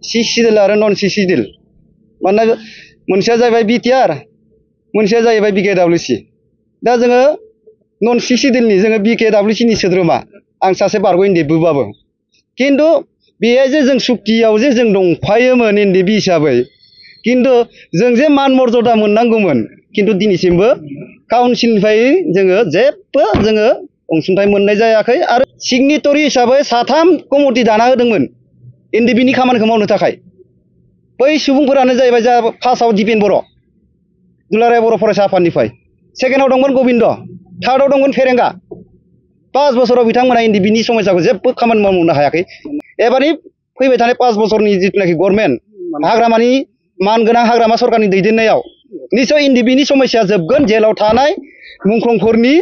सिसि deal आरो नन सिसि deal मानोना मोनसेया जाहैबाय बिटिआर मोनसेया जाहैबाय बिकेडब्लिउसि दा जोङो नन सिसि डिलनि जोङो बिकेडब्लिउसिनि सोद्रोमा आं सासे बारग' एनडिएफबोबाबो खिन्थु बेहाय जे जों सुक्तियाव जे जों दंफायोमोन एनडिएफबि हिसाबै खिन्थु जों जे मान मर्यादा मोननांगौमोन खिन्थु दिनैसिमबो काउन्सिलनिफ्राय जोङो जेबो जोङो अनसुंथाइ मोननाय जायाखै आरो सिगनेटरि हिसाबै साथाम कमिटि दाना होदोंमोन एनडिएफबिनि खामानिखौ मावनो थाखाय बै सुबुंफोरानो जाहैबाय जा फार्स्टआव दिपेन बर' दुलाराय बर' फरायसा आफादनिफ्राय सेकेन्डआव दंमोन गबिन्द थार्डआव दंमोन फेरेंगा 5 बोसोराव बिथांमोना एनडिएफबिनि समस्याखौ जेबो खामानि मावनो हायाखै एबारनि फैबाय थानाय 5 बोसोरनि जिथुनाखि गभर्नमेन्ट हाग्रामानि मानगोनां हाग्रामा सरकारनि दैदेननायाव निश्चय एनडिएफबिनि समस्या जोबगोन जेलाव थानाय मुंख्लंफोरनि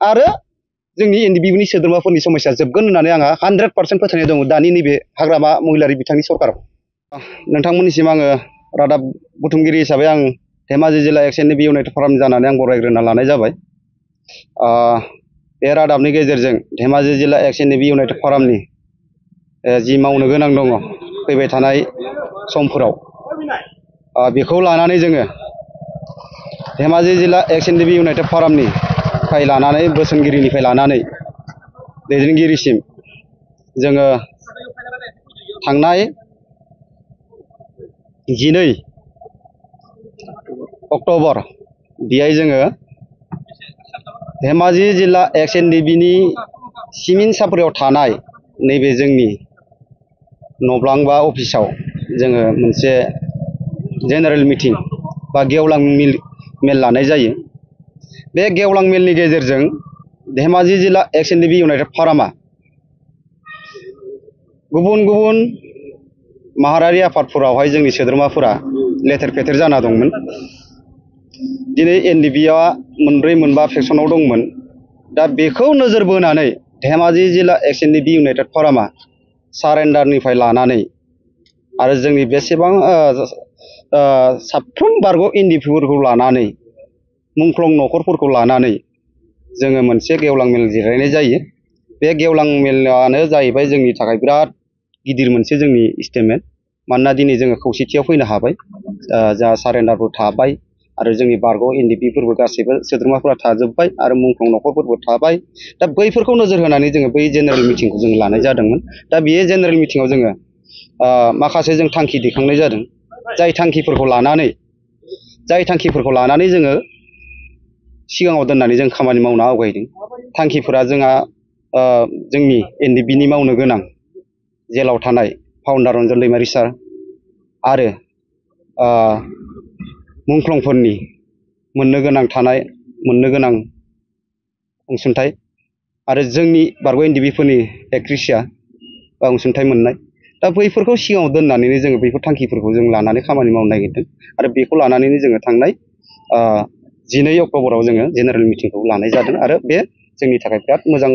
आरो जोंनि एनडिएफबिनि सोद्रोमाफोरनि समस्या जोबगोन होननानै आंहा 100% फोथायनाय दङ दानि नैबे हाग्रामा महिलारि बिथांनि सरकाराव नोंथांमोननिसिम आङो रादाब बुथुमगिरि हिसाबै आं धेमाजि जिल्ला एक्स एनडिएफबि इउनाइटेड फरामनि जानानै आं बरायग्रोना लानाय जाबाय बे रादाबनि गेजेरजों धेमाजि जिल्ला एक्स एनडिएफबि इउनाइटेड फरामनि जि मावनो गोनां दङ फैबाय थानाय समफोराव बेखौ लानानै जोङो धेमाजि जिल्ला एक्स एनडिएफबि इउनाइटेड फरामनिफ्राय लानानै बोसोनगिरिनिफ्राय लानानै दैदेनगिरिसिम जोङो थांनाय 12 अक्ट'बर बेहाय जोङो धेमाजि जिल्ला एक्स एनडिएफबिनि सिमिन सापरियाव थानाय नैबे जोंनि नब्लां बा अफिसाव जोङो मोनसे जेनेरेल मिटिं बा गेवलां मेल लानाय जायो बे गेवलां मेलनि गेजेरजों धेमाजि जिल्ला एक्स एनडिएफबि इउनाइटेड फरामा गुबुन गुबुन माहारियारि आफादफोरावहाय जोंनि सोद्रोमाफोरा लेथेर फेथेर जाना दंमोन दिनै एनडिएफबिआ 4-5 फेक्सनाव दंमोन दा बेखौ नोजोर बोनानै धेमाजि जिल्ला एक्स एनडिएफबि इउनाइटेड फरामा सारेन्डारनिफ्राय लानानै आरो जोंनि बेसेबां साफ्रोम बारग' एनडिएफबिफोरखौ लानानै मुंख्लं न'खरफोरखौ लानानै जोङो मोनसे गेवलां मेल जिरायनाय जायो बे गेवलां मेलानो जाहैबाय जोंनि थाखाय बिराद गिदिर मोनसे जोंनि स्टेटमेन्ट मानोना दिनै जोङो खौसेथियाव फैनो हाबाय जा सारेन्डारबो थाबाय आरो जोंनि बारग' एनडिएफबिफोरबो गासैबो सोद्रोमाफोरा थाजोब्बाय आरो मुंख्लं न'खरफोरबो थाबाय दा बैफोरखौ नोजोर होनानै जोङो बै जेनेरेल मिटिंखौ जों लानाय जादोंमोन दा बे जेनेरेल मिटिङाव जोङो माखासे जों थांखि दैखांनाय जादों जाय थांखिफोरखौ लानानै जोङो सिगाङाव दोननानै जों खामानि मावनो आवगायदों थांखिफोरा जोंहा जोंनि एनडिएफबिनि मावनो गोनां जेलाव थानाय फाउन्डार रन्जन दैमारि सार आरो मुंख्लंफोरनि मोननो गोनां अनसुंथाइ आरो जोंनि बारग' एनडिएफबिफोरनि एक्रेसिया बा अनसुंथाइ मोननाय दा बैफोरखौ सिगाङाव दोननानैनो जोङो बैफोर थांखिफोरखौ जों लानानै खामानि मावनो नागिरदों आरो बेखौ लानानैनो जोङो थांनाय 12 अक्ट'बराव जोङो जेनेरेल मिटिंखौ लानाय जादों आरो बे जोंनि थाखाय बिराद मोजां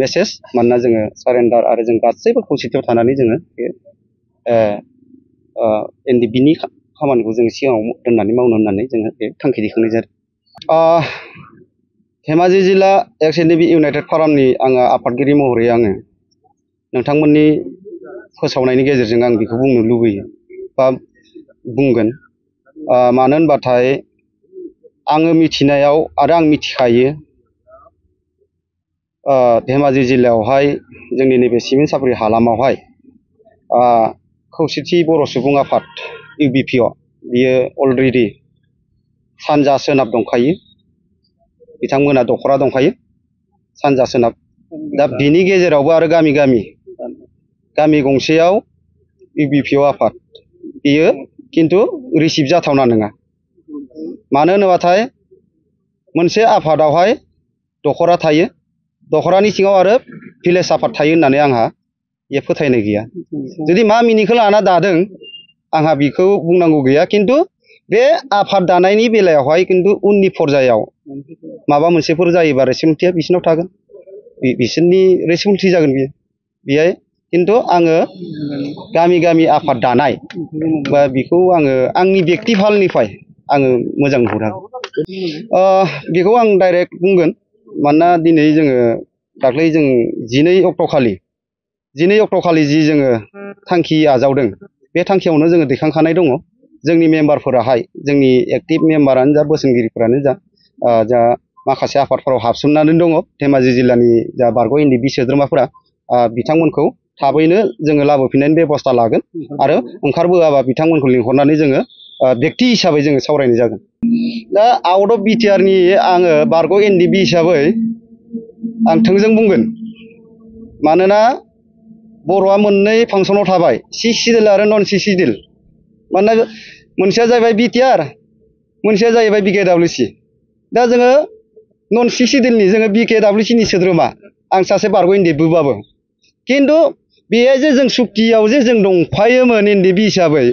मेसेज मानोना जोङो सारेन्डार आरो जों गासैबो खौसेथियाव थानानै जोङो बे एनडिएफबिनि खामानिखौ जोङो सिगाङाव दोननानै मावनो होननानै जोङो बे थांखि दैखांनाय जादों धेमाजि जिल्ला एक्स एनडिएफबि इउनाइटेड फरामनि आङो आफादगिरि महरै आङो नोंथांमोननि फोसावनायनि गेजेरजों आं बेखौ बुंनो लुबैयो बा बुंगोन मानो होनबाथाय आङो मिथिनायाव आरो आं मिथिखायो धेमाजि जिल्लायावहाय जोंनि नैबे सिमेन्ट सापरि हालामावहाय खौसेथि बर' सुबुं आफाद इउबिपिअ बियो अलरेडि सानजा सोनाब दंखायो बिथांमोना दखरा दंखायो सानजा सोनाब दा बिनि गेजेरावबो आरो गामि गंसेयाव इउबिपिअ आफाद बियो खिन्थु रिसिभ जाथावना नङा मानो होनोबाथाय मोनसे आफादावहाय दखरा थायो दखरानि सिङाव आरो भिलेज आफाद थायो होननानै आंहा बे फोथायनाय गैया जुदि मा मिनिंखौ लाना दादों आंहा बेखौ बुंनांगौ गैया खिन्थु बे आफाद दानायनि बेलायावहाय खिन्थु उननि पर्यायाव माबा मोनसेफोर जायोबा रेसपन्सिबिलिटिया बिसोरनाव थागोन बिसोरनि रेसपन्सिबिलिटि जागोन बियो बेहाय खिन्थु आङो गामि आफाद दानाय बा बेखौ आङो आंनि बेक्तिफालनिफ्राय आङो मोजां नुहुरा बेखौ आं डाइरेक्ट बुंगोन मानोना दिनै जोङो दाख्लै जों 12 अक्ट'खालि जि जोङो थांखि आजावदों बे थांखियावनो जोङो दैखांखानाय दङ जोंनि मेम्बारफोराहाय जोंनि एक्टिभ मेम्बारानो जा बोसोनगिरिफोरानो जा माखासे आफादफोराव हाबसोमनानै दङ धेमाजि जिल्लानि जा बारग' NDP सोद्रोमाफोरा बिथांमोनखौ थाबैनो जोङो लाबोफिननायनि बेबस्था लागोन आरो ओंखारबोआबा बिथांमोनखौ लिंहरनानै जोङो व्यक्ति हिसाबै जोङो सावरायनाय जागोन। दा आउट अफ BTR नि आङो बारग' NDP हिसाबै आं थोंजों बुंगोन मानोना बर'आ मोननै फांसनाव थाबाय C सिडिउल आरो नन C सिडिउल मानोना मोनसेया जाहैबाय BTR मोनसेया जाहैबाय BKWC दा जोङो नन C सिडिउलनि जोङो BKWC नि सोद्रोमा आं सासे बारग' NDP बाबो खिन्थु बेहाय जे जों सुक्तियाव जे जों दंफायोमोन NDP हिसाबै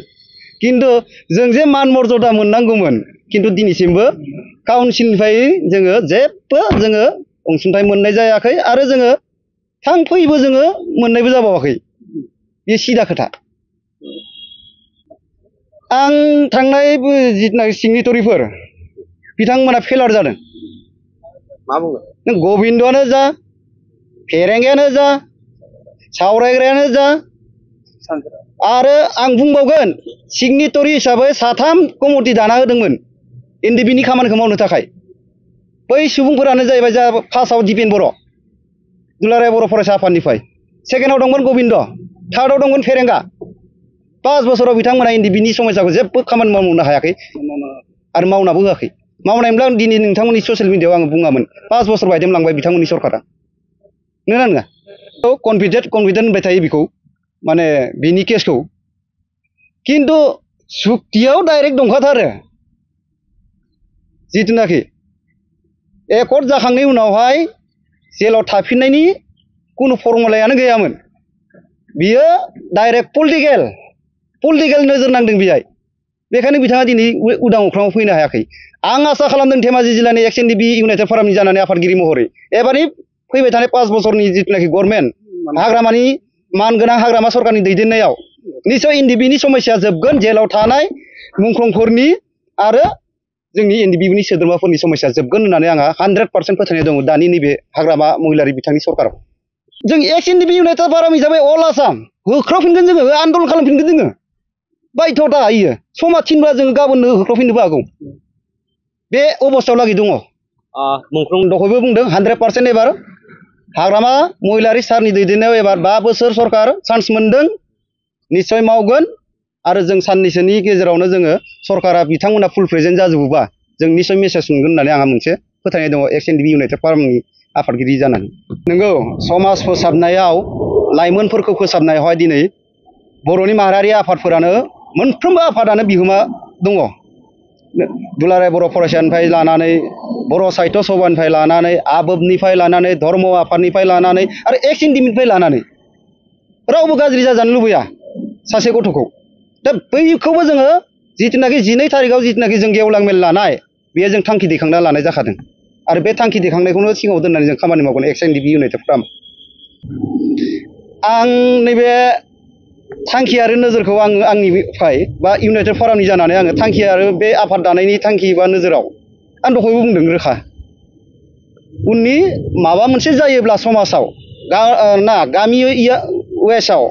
खिन्थु जों जे मान मर्यादा मोननांगौमोन खिन्थु दिनैसिमबो काउन्सिलनिफ्राय जोङो जेबो जोङो अनसुंथाइ मोननाय जायाखै आरो जोङो थांफैबो जोङो मोननायबो जाबावाखै बे सिदा खोथा। आं थांनाय जिथुनाखि सिगनेटरिफोर बिथांमोना फेलार जादों। मा बुङो नों गबिन्दआनो जा फेरेंगायानो जा सावरायग्रायानो जा आरो आं बुंबावगोन सिगनेटरि हिसाबै 3 कमिटि दाना होदोंमोन NDP नि खामानिखौ मावनो थाखाय बै सुबुंफोरानो जाहैबाय जा फार्स्टआव दिपेन बर' दुलाराय बर' फरायसा आफादनिफ्राय सेकेन्डआव दंमोन गबिन्द थार्डआव दंमोन फेरेंगा 5 बोसोराव बिथांमोना NDP नि समस्याखौ जेबो खामानि मावनो हायाखै आरो मावनाबो होआखै मावनायमोनब्ला आं दिनै नोंथांमोननि ससियेल मिडियायाव आं बुङामोन 5 बोसोर बायदेम लांबाय बिथांमोननि सरकारा नोंगोना नङा कनफिडेन्ट होनबाय थायो बेखौ माने बिनि केसखौ खिन्थु सुक्तियाव डाइरेक्ट दंखाथारो जिथुनाखि एकर्ड जाखांनायनि उनावहाय जेलाव थाफिननायनि कुनु फर्मुलायानो गैयामोन बियो डाइरेक्ट पलिटिकेल नोजोर नांदों बेहाय बेखायनो बिथाङा दिनै उदां अख्राङाव फैनो हायाखै। आं आसा खालामदों धेमाजि जिल्लानि एक्स NDP इउनाइटेड फरामनि जानानै आफादगिरि महरै एबारनि फैबाय थानाय 5 बोसोरनि जिथुनाखि गभर्नमेन्ट हाग्रामानि मानगोनां हाग्रामा सरकारनि दैदेननायाव निश्चय NDP नि समस्या जोबगोन जेलाव थानाय मुंख्लंफोरनि आरो जोंनि NDP नि सोद्रोमाफोरनि समस्या जोबगोन होननानै आंहा 100% फोथायनाय दङ दानि नैबे हाग्रामा महिलारि बिथांनि सरकाराव। जों एक्स NDP इउनाइटेड फराम हिसाबै अल आसाम होख्रावफिनगोन जोङो आन्दलन खालामफिनगोन जोङो बायध'था होयो समा थिनब्ला जोङो गाबोननो होख्रावफिननोबो हागौ बे अबस्थायाव लागै दङ। मुंख्लं दहायबो बुंदों 100% एबार हाग्रामा महिलारि सारनि दैदेननायाव एबार 5 बोसोर सरकार चान्स मोनदों निश्चय मावगोन आरो जों साननैसोनि गेजेरावनो जोङो सरकारा बिथांमोना फुल प्रेजेन्ट जाजोबोबा जों निश्चय मेसेज मोनगोन होननानै आंहा मोनसे फोथायनाय दङ एक्स NDP इउनाइटेड फरामनि आफादगिरि जानानै। नंगौ समाज फोसाबनायाव लाइमोनफोरखौ फोसाबनायावहाय दिनै बर'नि माहारियारि आफादफोरानो मोनफ्रोमबो आफादानो बिहोमा दङ दुलाराय बर' फरायसानिफ्राय लानानै बर' साहित्य सभानिफ्राय लानानै आबोबनिफ्राय लानानै धर्म आफादनिफ्राय लानानै आरो एक्स NDP निफ्राय लानानै रावबो गाज्रि जाजानो लुबैया सासे गथ'खौ दा बैखौबो जोङो जिथुनाखि 12 थारिखआव जिथुनाखि जों गेवलां मेल लानाय बेयो जों थांखि दैखांना लानाय जाखादों आरो बे थांखि दैखांनायखौनो सिगाङाव दोननानै जों खामानि मावगोन एक्स NDP इउनाइटेड फराम। आं नैबे थांखि आरो नोजोरखौ आंनिफ्राय बा इउनाइटेड फरामनि जानानै आङो थांखि आरो बे आफाद दानायनि थांखि बा नोजोराव आं दहायबो बुंदों रोखा उननि माबा मोनसे जायोब्ला समाजाव गामि वेस्टआव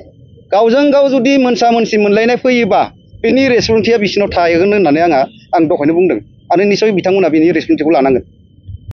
गावजों गाव जुदि मोनसा मोनसि मोनलायनाय फैयोबा बेनि रेसपन्सिबिलिटिया बिसिनाव थागोन होननानै आं दहायनो बुंदों आरो निश्चय बिथांमोना बेनि रेसपन्सिबिलिटिखौ लानांगोन।